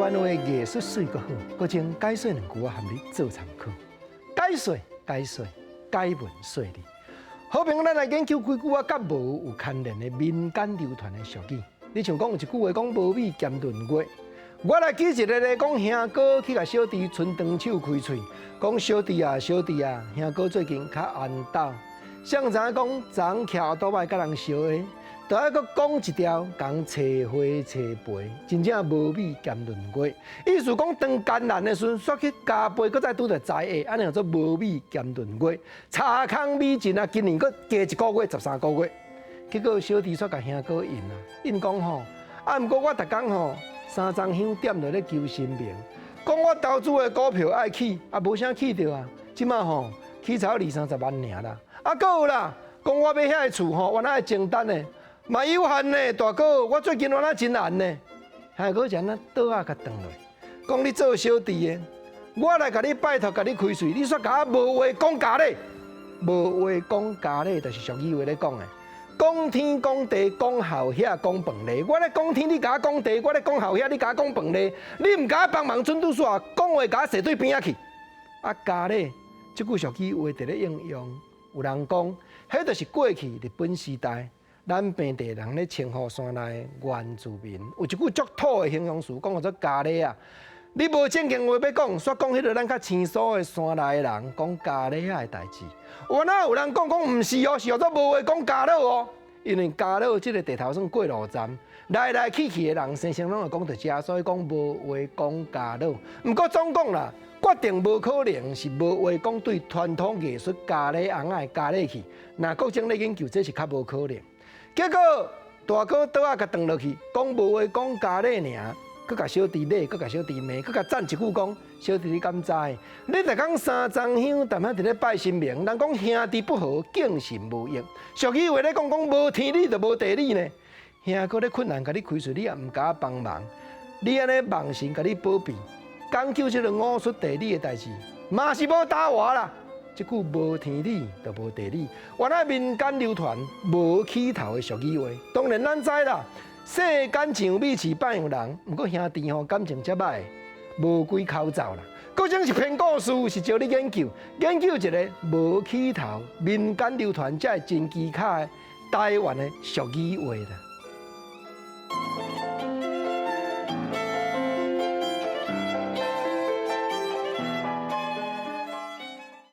灣話藝術媠閣好，閣將解說兩句仔含你做參考。解說解說解文說理。好朋友，咱來研究幾句仔佮無有牽連的民間流傳的俗語。你像講有一句話講無米兼閏月，我來舉一個例講，兄哥去共小弟伸長手開喙，講小弟啊小弟啊，兄哥最近較緣投。啥人知影講昨騎歐多擺佮人相會，就愛閣講一條共找花找肥，真正無米兼閏月。意思講當艱難的時陣，煞去加倍，閣再拄著災厄，按呢叫做無米兼閏月。查空米盡啊，今年閣加一個月，13個月。結果小弟煞共兄哥應啊，應講吼，啊，毋過我逐工吼三欉香點落咧求神明，講我投資的股票愛起，啊無啥起著啊，這馬吼起炒二三十萬爾啦。啊，閣有啦，講我買遐个厝吼，原來會清單的，嘛有限呢，大哥，我最近原來真難呢。兄哥就按呢桌仔共斷落，講你做小弟的，我來共你拜託，共你開喙，你煞共我無話講咖咧，無話講咖咧，就是俗語話咧講的。講天講地講後遐講飯咧，我咧講天你共我講地，我咧講後遐你共我講飯咧，你毋共我幫忙，準拄煞講話共我踅對邊仔去。啊，咖咧，這句俗語話佇咧應用，有人講，彼就是過去日本時代，咱平地人咧稱呼山內原住民，有一句足土的形容詞，講叫做咖咧仔。你無正經話欲講，煞講彼个咱較生疏的山內的人講咖咧仔的代誌。原來有人講講毋是哦，是叫做無話講加魯哦。因為加魯這个地頭算過路站，來來去去的人，生生攏會講著遮，所以講無話講加魯。毋過總講啦，決定無可能是無話講對傳統藝術咖咧尪仔的咖咧去。若國政咧研究，這是較無可能。結果大哥桌仔共斷落去，講無話講咖咧爾。閣共小弟咧，閣共小弟罵，閣共讚一句講，小弟你敢知？你逐工三欉香，踮遐佇咧拜神明，人講兄弟不和，敬神無益。俗語話咧講講無天理就無地理呢。兄哥咧困難，共你開喙，你也毋共我幫忙，你按呢妄神共你保庇，講究這个五術地理的代誌，嘛是無打活啦。這句無天理就無地理，原來民間流傳無起頭的俗語話，當然咱知啦。世間上美飼百樣人，毋過兄弟吼感情遮䆀，無幾口罩啦。閣種是編故事，是招你研究，研究一个無起頭、民間流傳才會真蹊蹺的台灣的俗語話啦。